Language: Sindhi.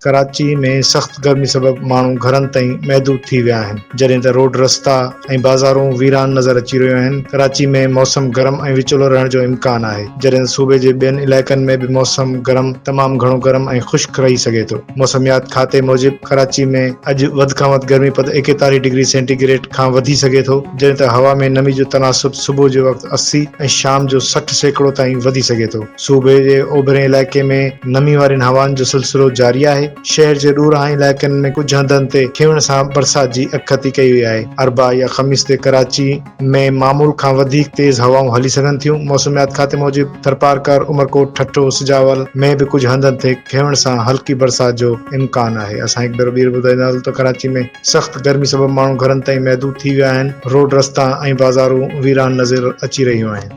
ڪراچي ۾ سخت گرمي سبب ماڻهو گهرن تائين محدود ٿي ويا آهن، جڏهن ته روڊ رستا ۽ بازارون ويران نظر اچي رهيون آهن، ڪراچي ۾ موسم گرم ۽ وچولو رهڻ جو امڪان آهي، جڏهن ته صوبي جي ٻين علائقن ۾ به موسم گرم، تمام گهڻو گرم ۽ خشڪ رهي سگهي ٿو. موسميات کاتي موجب ڪراچي ۾ اڄ وڌ کان وڌ گرمي پد 41 ڊگري سينٽي گريڊ کان وڌي سگهي ٿو، جڏهن ته هوا ۾ نمي جو تناسب صبح جي وقت 80 ۽ شام جو 60% تائين وڌي سگهي ٿو. صوبي جي اوڀرين علائقي ۾ نمي وارين هوائن جو سلسلو جاري آهي، شهر جي ڏورانهن علائقن ۾ ڪجهه هنڌن تي کيوڻ سان برسات جي اڳڪٿي ڪئي وئي آهي، اربع يا خميس تي ڪراچي ۾ معمول کان وڌيڪ تيز هوائون هلي سگهن ٿيون، موسميات کاتي موجب ٿرپارڪر، عمرڪوٽ، ٺٽو، سجاول ۾ به ڪجهه هنڌن تي کيوڻ سان هلڪي برسات جو امڪان آهي، اسان هڪ ڀيرو ٻيهر ٻڌائيندا هلون ته ڪراچي ۾ سخت گرمي سبب ماڻهو گهرن تائين محدود ٿي ويا آهن، روڊ رستا ۽ بازارون ويران نظر اچي رهيون آهن.